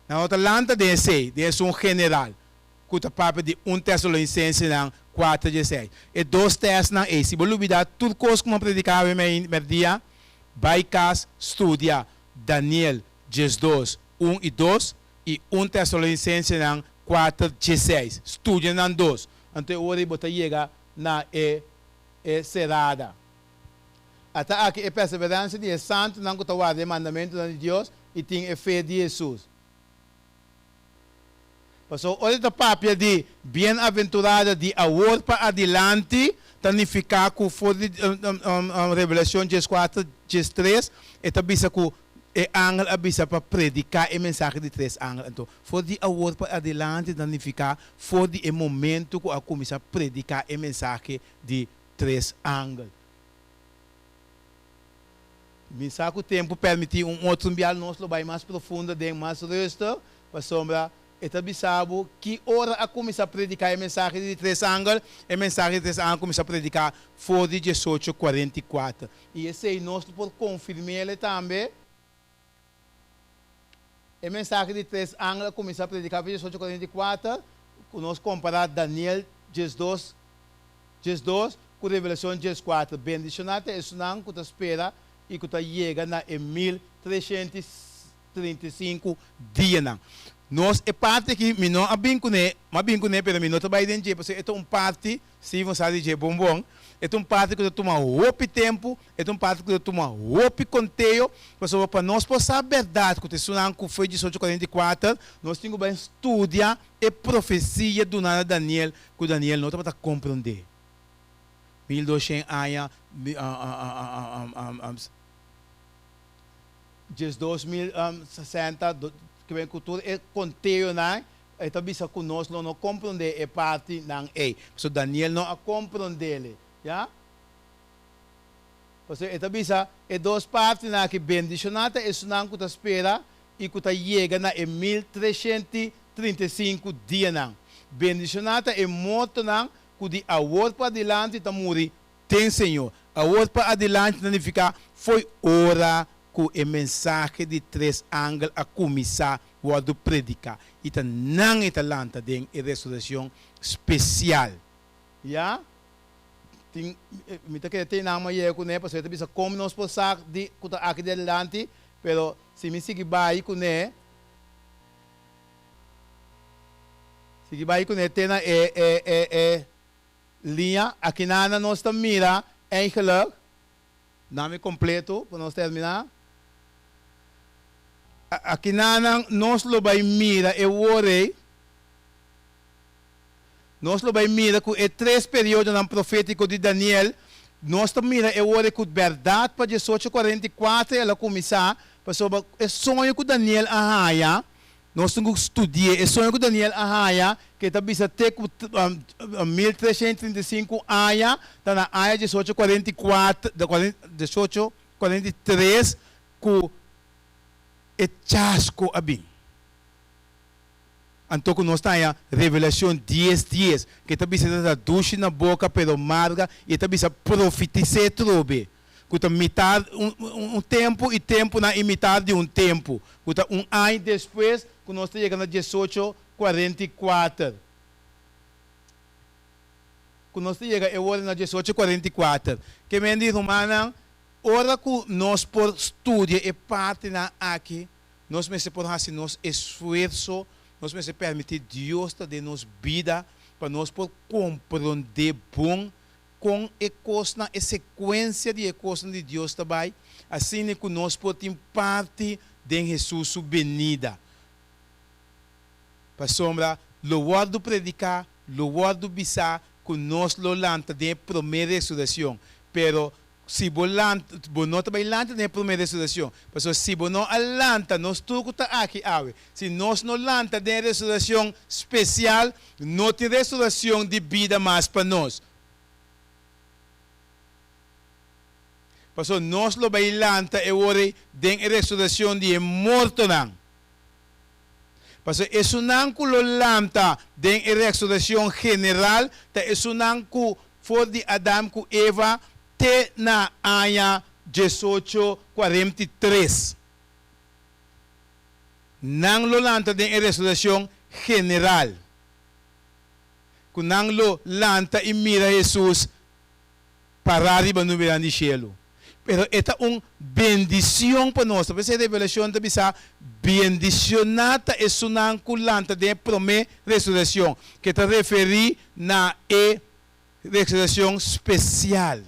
Nan no ta lanta den esei, den esun general, ku ta papia di un Tesalonisensenan kuater dieseis. E dos tèstnan ei, si bo lubidá tur kos ku mi a prediká awe mèrdia, Bai kas studia Daniel 12, un i dos, i un Tesalonisensenan kuater, 16. Studia nan dos. Anto e ora ei bo ta yega na e e serada. Ata aki e perseveransia di e santunan ku ta warda e mandamentunan di Dios i tin e fe di Hesus. Pasobra ora e ta papia di bienaventurada di awor pa adilanti, ta nifiká ku for di Revelashon 14, 13, e ta bisa ku e angel a bisa pa prediká e mensahe di tres angel. Anto, for di awor pa adilanti ta nifiká for di e momentu ku a kuminsá prediká e mensahe di tres angel. Mi sa ku tempu permití un otro biaha nos lo bai mas profundo den mas rustig, pasobra e ta bisa bo ki ora a kuminsá prediká e mensahe di tres angel. E mensahe di tres angel a kuminsá prediká for di diesocho 44. I esei nos lo por konfirm'el tambe. E mensahe di tres angel a kuminsá prediká for di 1844, ku nos kompará Daniel 12, 12 ku Revelashon 14. Bendishoná ta esunnan ku ta spera i ku ta yega na e 1335 dianan. Nos e parti aki mi no a bin kuné, mi a bin kuné pero mi no ta bai den dje pasobra e ta un parti, Steven sa di dje bon bon, e ta un parti ku ta tuma hopi tempu, e ta un parti ku ta tuma hopi konteo, pasobra pa nos por sa bèrdat ku ta esunnan ku foi 1844, nos tin ku bai studia e profesia duná na Daniel ku Daniel no tabata komprondé. 1200 aña, 12060, ku tur e konteonan. E ta bisa ku nos lo no komprondé e partinan ei, pasobra Daniel no a komprondé-le. Ya? Pasobra e ta bisa e dos partinan aki, Bendishoná ta esunnan ku ta spera i ku ta yega na e 1335 dianan. Bendishoná ta e mortonan ku di awor pa adilanti ta muri den Señor. Awor pa adilanti ta nifiká fo'i ora ku e mensahe di tres angel a kuminsá wòrdu prediká, i ta nan e ta lanta den e resurekshon spesial. Ya? Tin, mi ta kere te nan mayera kuné, pasobra e ta bisa kon nos por sa di ku ta aki di adilanti, pero si mi sigui bai kuné, sigui bai kuné te na e, e, e, e liña, akinana nos ta mira eigenlijk, Nami kompleto pa nos terminá. Akinanan nos lo bai mira e wor ei. Nos lo bai mira ku e tres periodonan profétiko di Daniel, nos ta mira e wor ei ku bèrdat pa 1844 el a kuminsá, pasobra e soño ku Daniel a haña, Nos tin ku studi'é. E soño ku Daniel a haña, ku e ta bisa te ku 1335 aña, ta na aña 1844, 1843 ku e chasko a bin. Anto ku nos ta haña Revelashon dies dies, ku e ta bisa ta dushi na boka pero marga, i e ta bisa profitis'é trobe. ku ta mitar un tempu i tempunan i mitar di un tempu, ku ta un aña despues ku nos ta yega na 1844. Ku nos ta yega e ora na 1844. Ke men di, rumannan, ora ku nos por studia e partinan aki, nos mester por hasi nos esfuerso, nos mester permití Dios ta den nos bida pa nos por komprondé bon kon e kosnan, e sekuensia di e kosnan di Dios ta bai, asina ku nos por tin parti den Hesus su benida. Pasobra lo wòrdu prediká, lo wòrdu bisá ku nos lo lanta den e promé resurekshon. Pero si bo lanta, bo no ta bai lanta den e promé resurekshon, pasobra si bo no a lanta, nos tur ku ta aki awe, si nos no lanta den e resurekshon spesial, no tin resurekshon di bida mas pa nos. Pasobra nos lo bai lanta e ora ei den e resurekshon di e mortonan. Pasobra esunnan ku lo lanta den e resurekshon general ta esunnan ku for di Adam ku Eva te na aña 1843. Nan lo lanta den e resurekshon general. Ku nan lo lanta i mira Hesus pará riba nubenan di shelu. Pero e ta un bendicion pa nos. Ta p'esei Revelacion ta bisa, Bendicioná ta esunnan ku lanta den e promé resureccion, ke ta referí na e resureccion spesial.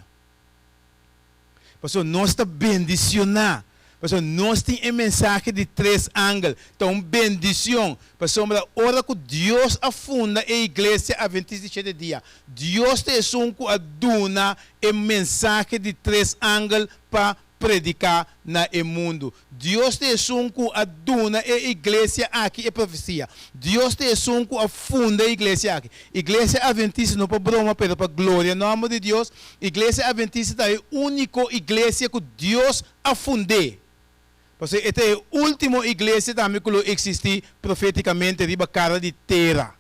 Pasobra nos ta bendicioná. Pasobra nos tin e mensahe di tres angel. Ta un bendicion. Pasobra ora cu Dios a funda e Iglesia Adventista di Shete Dia, Dios ta esun cu a duna e mensahe di tres angel pa prediká na e mundu. Dios ta esun ku a duna e iglesia aki e profesia. Dios ta esun ku a funda e iglesia aki. Iglesia Adventista no pa broma pero pa gloria nòmber di Dios. Iglesia Adventista ta e úniko iglesia ku Dios a fund'é. Pasobra e ta e último iglesia tambe ku lo eksistí profétikamente riba kara di tera.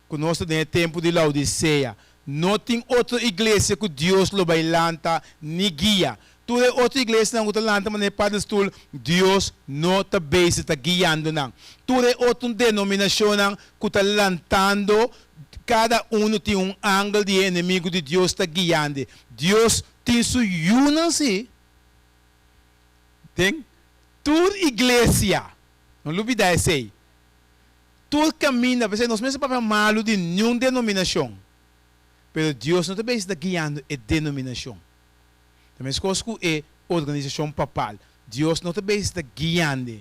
Ku nos ta den e tempu di Laodisea. No tin otro iglesia ku Dios lo bai lanta ni guia. Tur e otro iglesianan ku ta lanta manera e padestul, Dios no ta bezig ta guiando nan. Tur e otro denominashonnan ku ta lantando, kada unu tin un angel di e enemigu di Dios ta guiando. Dios tin su yunan si den tur iglesia. No lubida esei. Tur kaminda, p'esei nos mester papia malu di niun denominashon, pero Dios no ta bezig ta guiando e denominashon. Ta meskos ku e organisashon papal, Dios no ta bezig ta guiand'e,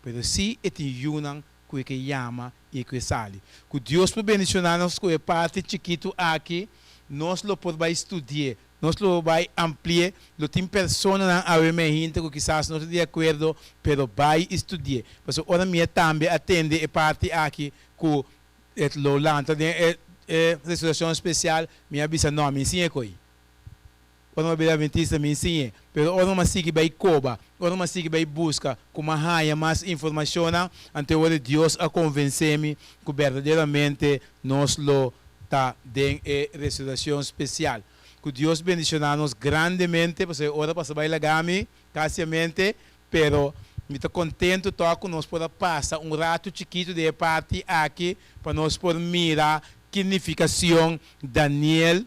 pero sí e tin yunan ku e ke yama i e ku e sali. Ku Dios por bendishoná nos ku e parti chikitu aki, nos lo por bai studi'é, Nos lo bai ampli'é. Lo tin personanan awe mehinte ku kisas no ta di akuerdo, pero bai i studi'é. Pasobra ora mi a tambe a tende e parti aki. ku e lo lanta den e e resurekshon spesial, mi a bisa no, mi siña e koi. Ora mi a bira adventista mi siñ'e, pero ora mi a sigui bai koba, ora mi a sigui bai buska ku mi a haña mas informashonnan, anto e ora Dios a konvensé mi ku berdaderamente nos lo ta den e resurekshon spesial. Ku Dios bendishoná nos grandemente, pasobra e ora pasa bai laga mi kasiamente, pero mi ta kontentu tòg ku nos por a pasa un ratu chikitu den e parti aki pa nos por mira ki nifikashon Daniel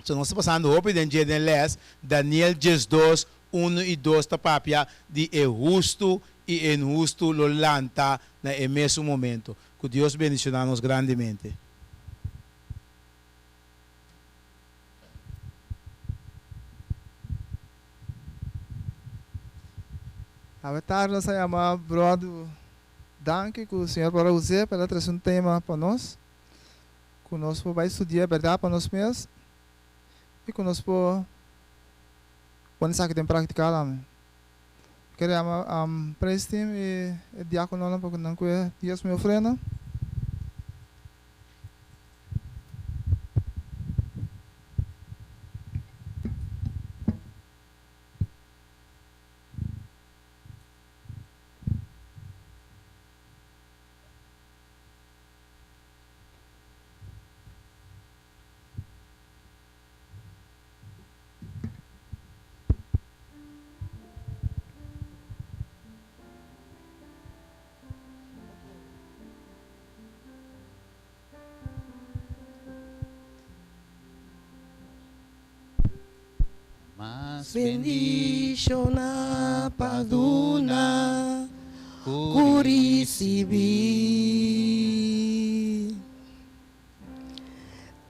So nos ta pasando hopi den dje den les, Daniel 12, unu i dos ta papia di e hustu i e inhustu lo lanta na e mesun momento. Ku Dios bendiciona nos grandemente. Awe tardi nos a yama Bròder Danki ku Señor por a us'é pa el a trese un tema pa nos. Ku nos por bai studia e bèrdat pa nos mes i ku nos por pone esaki den praktika tambe. Mi ker yama praise team i e diakononan pa ku nan kue dies mi ofrenda. Mas bendiciona pa duna ku ricibi.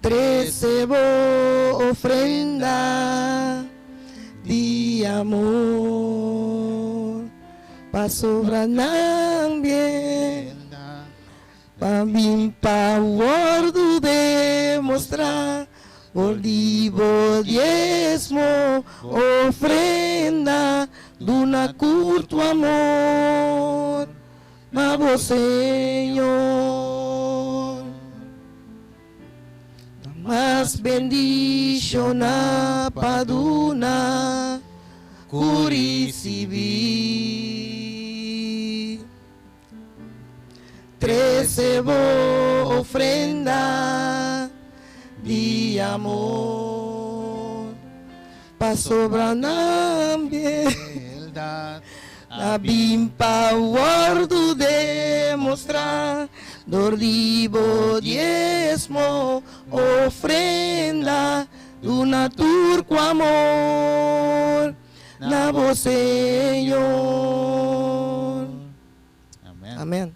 Trece bo ofrenda di amor, pasobra nan bien pa bin pa wordu demostrá por di bo diesmo ofrenda duna ku tu amor na bo Señor. Ta mas bendishoná pa duna ku risibí. Trese bo ofrenda di amor, pasobra nan bieldad a bin pa wòrdu demostrá dor di bo diesmo ofrenda. Duna tur ku amor na bo Señor. Amen. Amen.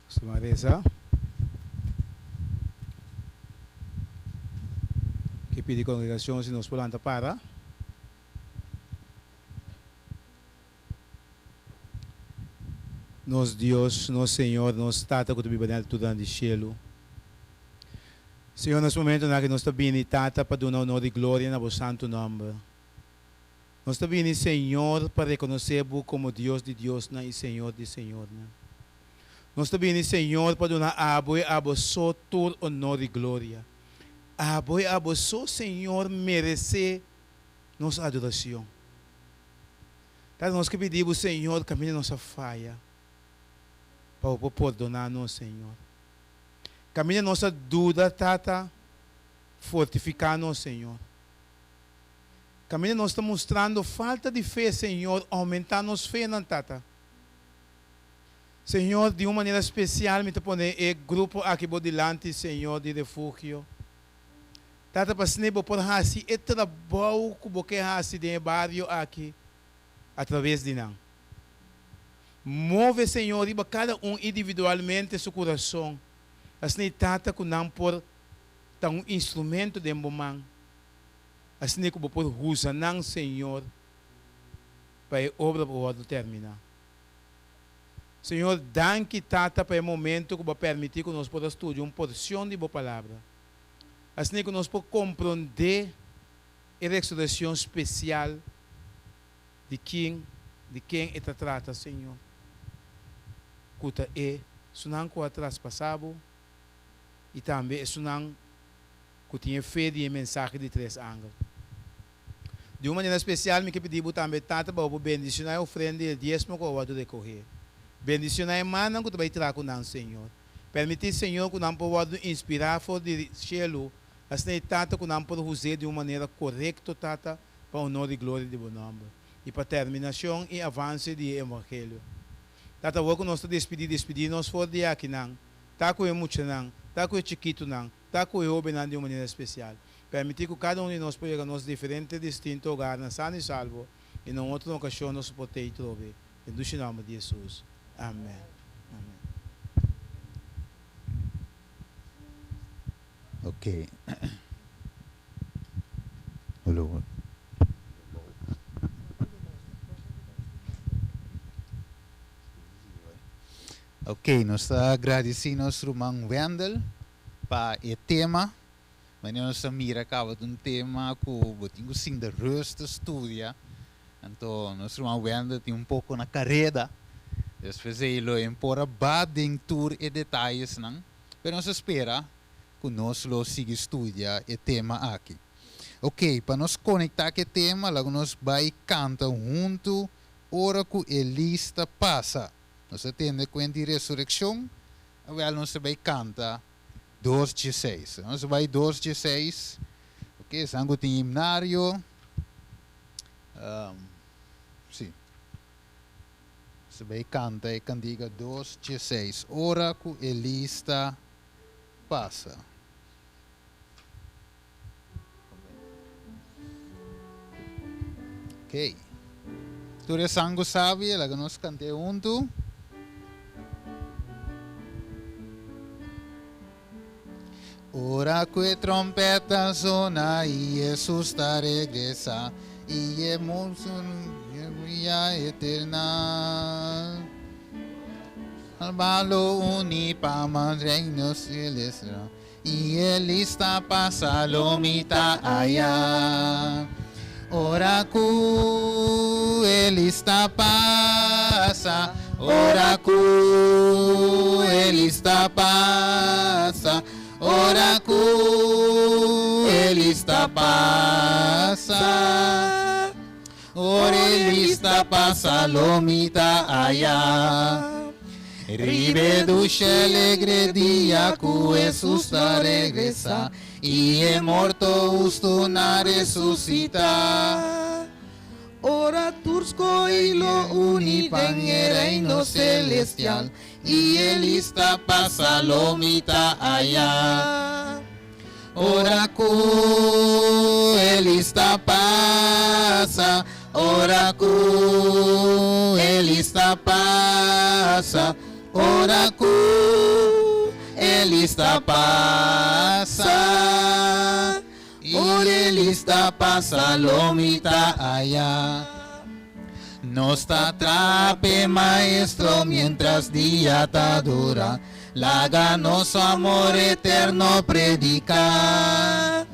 Suma reza. Ke pidi congregacion si nos por lanta para. Nos Dios, nos Señor, nos Tata ku ta biba den alturan di shelu. Señor, nos momentonan aki nos ta bini, Tata, pa duna honor i gloria na bo santu nòmber. Nos ta bini, Señor, pa rekonosé bo komo Dios di diosnan i Señor di señornan. Nos ta bini, Señor, pa duna abo i abo so tur honor i gloria. Abo i abo so, Señor, meresé nos adoracion. Tata nos ke pidi bo Señor caminda nos a faya pa bo por pordona nos Señor. Caminda nos a duda Tata fortifica nos Señor. Caminda nos ta mustrando falta di fe Señor aumenta nos fe nan Tata. Señor di un manera special mi ta pone e grupo aki bo dilanti Señor di refugio. Tata pa asina bo por hasi e trabou ku bo ke hasi den e bario aki atraves di nan. Move Señor riba kada un individualmente su kurason, asina e Tata ku nan por ta un instrumento den bo man, asina ku bo por usa nan Señor pa e obra por wòrdu terminá. Señor danki Tata pa e momento ku bo a permití ku nos por a studia un porshon di bo palabra. Asina ku nos por komprondé e resurekshon spesial di kin di ken e ta trata, Señor, ku ta e sunan ku a traspasá Bo i tambe esunnan ku tin e fe di e mensahe di tres angel. Di un manera spesial mi ke pidi Bo tambe, Tata, pa Bo por bendishoná e ofrenda i e diesmo ku a wòrdu rekohé. Bendishoná e mannan ku ta bai traha ku nan, Señor. Permití, Señor, ku nan por wòrdu inspirá for di shelu, asina e Tata ku nan por huz'é di un manera korekto, Tata, pa honor i gloria di Bo nòmber, i pa terminashon i avanse di e evangelio. Tata, awor ku nos ta despidí, despidí nos for di akinan, ta ku e muchanan, ta ku e chikitunan, ta ku e hóbennan di un manera spesial. Permití ku kada un di nos por yega nos diferente distinto hogarnan sano i salvo, i na un otro okashon nos por tei trobe. Den dushi nòmber di Hesus. Amen. Amen. Ok. Hallo. Ok, nos ta agradeci nos ruman Wendel pa e tema. Wanneer nos ta mira caba ta un tema cu bo tin cu sinta rustig studia. Anto nos ruman Wendel tin un poco na careda. Despues ey lo e por a ba den tur e detayesnan. Pero nos ta spera cu nos lo sigui studia e tema aki. Ok, pa nos conecta cu e tema laga nos bay canta hunto ora cu e lista pasa. Nos a tende cuenta di resureccion, awel nos ta bay canta dos djeseis. Nos ta bay dos djeseis. Ok, esnan cu tin himnario, si. Nos ta bay canta e cantica dos djeseis, ora cu e lista pasa. Ok. Tur esan ku sabi, laga nos kant'é huntu. Ora ku e trompeta sona i Hesus ta regresá i e gloria eterna. Alma lo uni pa mas reino celestial. I e lista pasa lo mi ta aya. Ora ku e lista pasa, ora ku e lista pasa, ora ku e lista pasa, ora e lista pasa lo mi ta aya. Riba e dushi alegre dia ku Hesus ta regresá i e morto hustu na resusitá. Ora tur skohi lo uni den e reino selestial i e lista pasa lo mi ta aya. Ora ku e lista pasa, ora ku e lista pasa, ora ku e lista pasa, ora e lista pasa lo mi ta aya. Nos ta trape maestro mientras dia ta dura. Laga nos amor eterno prediká.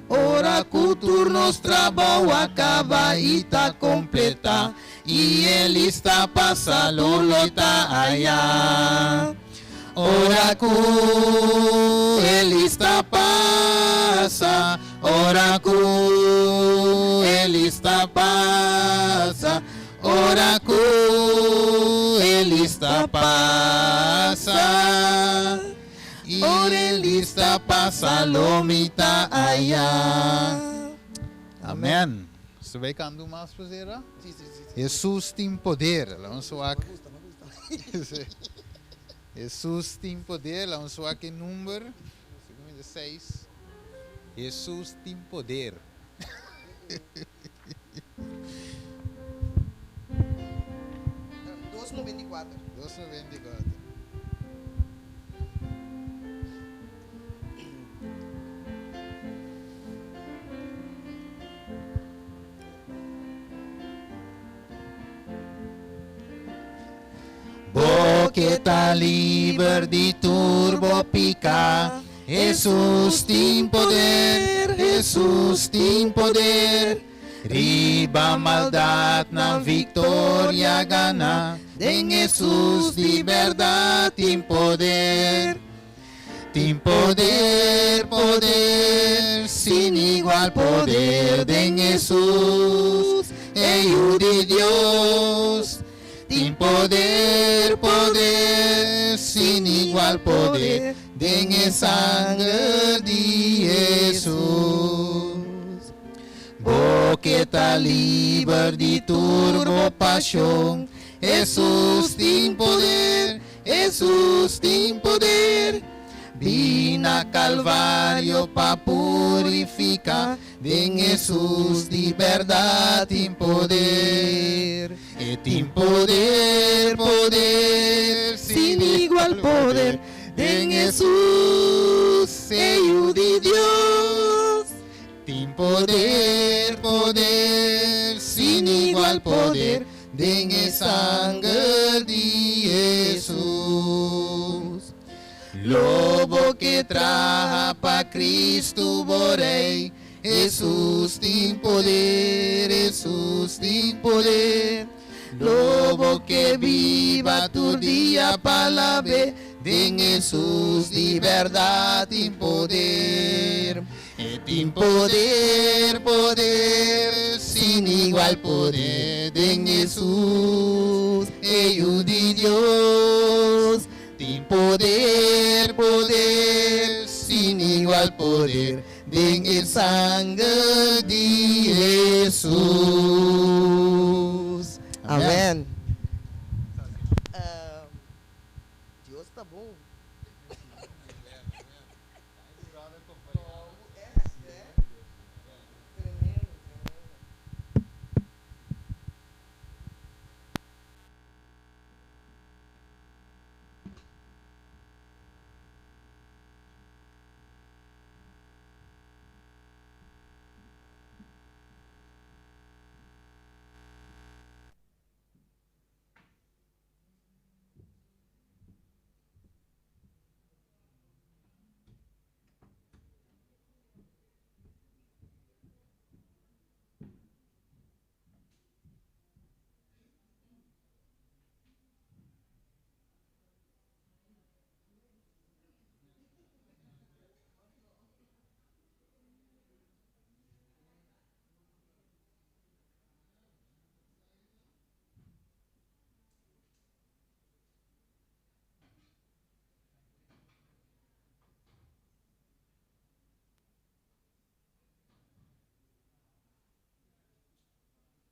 Ora ku tur nos trabou a kaba i ta kompletá, I e lista pasa lo lo ta ayá. Ora ku e lista pasa, ora ku e lista pasa, Ora ku e lista pasa, ora e lista pasa lo mi ta aya. Amen. Su bay canta un mas pa cera? Hesus tin poder. Laga nos wak. Hesus tin poder. Laga nos wak e number. Seis. Hesus tin poder. Dos noventa i kuater. Dos noventa i kuater. Bo ke ta liber di tur bo piká. Hesus tin poder, Hesus tin poder. Riba maldatnan viktoria gana. Den Hesus di bèrdat tin poder. Tin poder, poder, sin igual poder den Hesus, e Yu di Dios. Tin poder, poder, sin igual poder den e sanger di Hesus. Bo ke ta liber di tur bo pashon, Hesus tin poder, Hesus tin poder. Bin na Kalvario pa purifiká, den Hesus di bèrdat tin poder. E tin poder, poder, sin igual poder, den Hesus, e Yu di Dios. Tin poder, poder, sin igual poder, den e sanger di Hesus. Lo bo ke traha pa Kristu bo Rei, Hesus tin poder, Hesus tin poder. Lo bo ke biba tur dia pa alab'é, den Hesus di bèrdat tin poder. E tin poder, poder, sin igual poder, den Hesus, e Yu di Dios. Tin poder, poder, sin igual poder, den e sanger di Hesus. Amen.